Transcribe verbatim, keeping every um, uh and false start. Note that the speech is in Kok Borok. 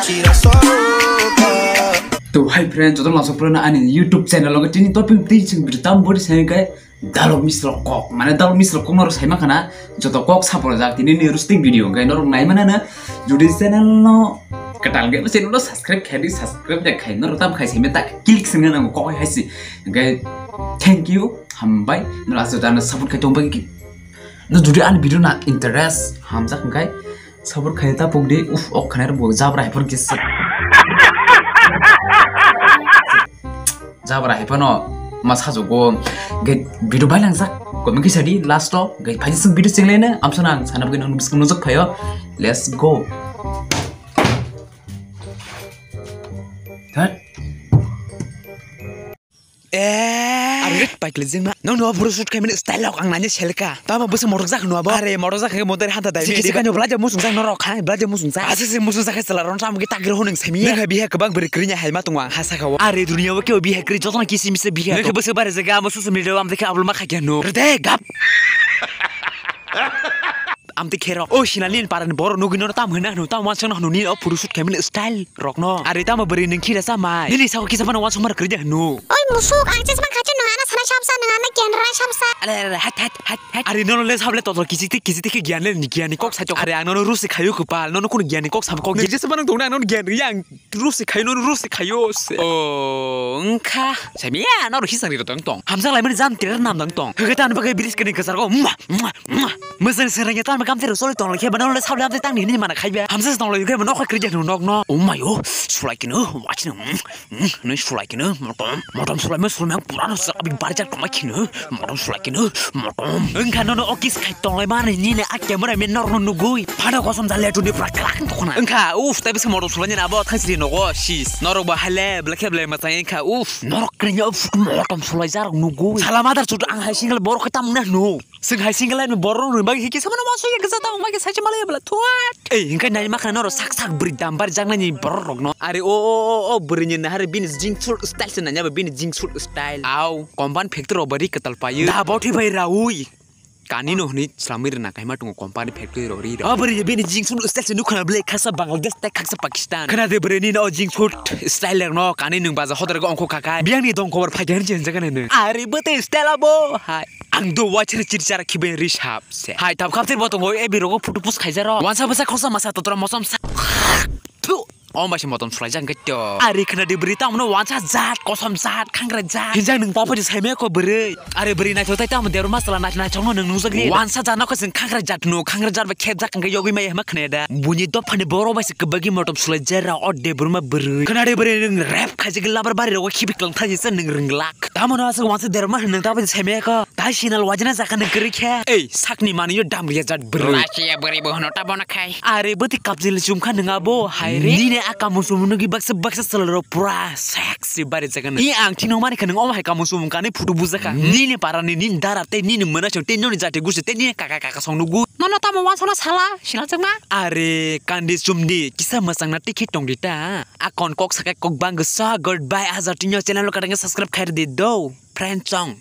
To hi friend, joto no asok pura ani YouTube channel logo tini topic tini sing bitam bori sai kai dalok misro kok, mane dalok misro kok noro sai makana joto kok sapor jak tini ni roasting video kai norok nai mana na jodi channel no ketal ge channel no subscribe khai di, subscribe de khai norok tam khai sai me tak click sing na kok hai si kai. Thank you, hambai no last jana support khai tong bagi. No jodi ani video na interest hamjak kai. Sabur khaina ta pukdi, uf, ok khaina rok bo jabra hai phano kisa. Jabra hai phano ma sajugo, ge video bai langjak, comment kisa di, last o, ge phaji sung video cheng lene, amsa nang sana bagi nang bising nujak phayo, let's go. Thar. Eh. Are paikle jengma. Nong no phuru shoot khaimani style lok ang nanya selka. Tama bwsa morok jak no abo. Are morok jak khe model hanta dai. Siki sika no blaja musung jak norok kha, blaja musung jak. Ase se musung jak khe sala ron sam ki tagir honeng sami. Nang biha kwbang beri krinya hai ma tong ang ha saka o. Are dunia o khe biha kri jotna kisi mise biha. Nang khe bwsa bare jaga amo social media am dekhe upload ma kha kya no. Rede gap. Amtwi kherok. O sinalin parani borok nugwi nono tam hwnna hwnwi tam wansokno hwnwi nini o phuru shoot khaimani style rokno. Ari tamo bwrwi nwng khira chamai. Nini sako kisa phano wansok mara kwrwi de hwnwi. Oi musuk, ang chesma khachu nwng ano sana samsa, nwng ano kendra samsa. Ale, ale, ale, hat, hat, hat, hat. Ari nono le sable totro kichiti, kichiti khe giyan le ni giyan ni kok sacho. Ari ang nono rusi khayu kwpal, nono kunu giyan ni kok sabo kok. Nini jesa phano tongna ang nono giyan ri ang. Rusi khayo, no rusi khayo se. O, wngkha. Samiya, no rusi sangri tong tong. Hamjak lai mani jam tira nam dang tong. Hwkhe tan bagwi bridge kani kwchar go. Mwa, mwa, mwa. Mosong sirang ya tan bagam tira soli tong lai khe bana le sabla tang ni ni mana khai ba. Hamjak tong lai khe no khai krija no nok no. O mayo, sulai kino, watch no. Noi sulai kino, motom, motom sulai ma sulai ma pura no sa abi barjak tong ma kino. Motom sulai kino, motom. Wngkha nono o kiss khai tonglai mani nini a camera man norno nugui. Phano kosom jale tuni pura klak tokna. Wngkha, uf, tai bwswk motom sulai nini abo thangsiri nogo, sis. Norok bo haile, blekhe ble mwchang wngkha, uf. Norok kring ya, uf, motom sulai jarok nugui. Sala madar chut ang hai single borok khe tamung na hnu. Sing hai single line borok rwng bagi hiki samano ma suya kisa tamung ma kisa chimale bla thuat. Ei, hingkai nai makna norok sak sak bwrwi dam bar jaknani borok rokno. Are o, o, o, o, bwrwi ni nahar bini jing sul style se nanya ba bini jing sul style. Au, company factory rok bari kwtal payu. Da botwi bai raui. Kani no hwnwi slamwi rwna kaima tongo company factory rok ri rok. Abri bini jing sunu style se nukha na ble khasa Bangladesh tei khasa Pakistan. Khana de bre ni no jing sut style rok no kani nwng baja hodar go ongkho khakai. Biyang ni dong khobor phai gen jen jaga nene. Ari bwtwi style abo hai. Ang do wachir chir chara khibe ri sap se. Hai thap khap tir bo tongo e bi rogo photo post khaijaro. Wansa bwsa khosa masa totra mosom sa. Thu. Om bai se motom sulai jang khetto. Ari khna de bri tamno wansa jat kosom jat khangra jat. Hinjang nung tapa di saime ko bri. Ari bri nai thotai tam der masala nai nai chongno nung nung jagri. Wansa jat no khasing khangra jat no khangra jat ba khet jak kang yogwi mai ma khne da. Buni dopha ni boro bai se kebagi motom sulai jera o de burma bri. Khna de bri nung rap khaji labar bari ro khibi klang thaji se nung ring lak. Tamo no asuk wansa der ma nung tapa di saime ko. Tai sinal wajina jaka nung kri khe. Ei sakni mani yo dam ri jat bri. Lachi ya bri bo hono tabo na khai. Are bwtwi kapjil chumkha nung abo hai re. Nini a kamu sumu nugwi baksa baksa salaro pura sexy bari jaga nung. Hi ang thino mani kha nung omo hai kamu sumu kani photo bujakha. Nini parani nini dara tei nini mwnasong tei nini jati gusi tei nini kaka kaka song nugu. Nono tamo wansana sala sina chakma. Are kandi chumdi kisa mwchangna tikhi tongdi ta. Akon kok sakai kok bang sa goodbye aja tinyo channel kadang subscribe khair di do. Friend song.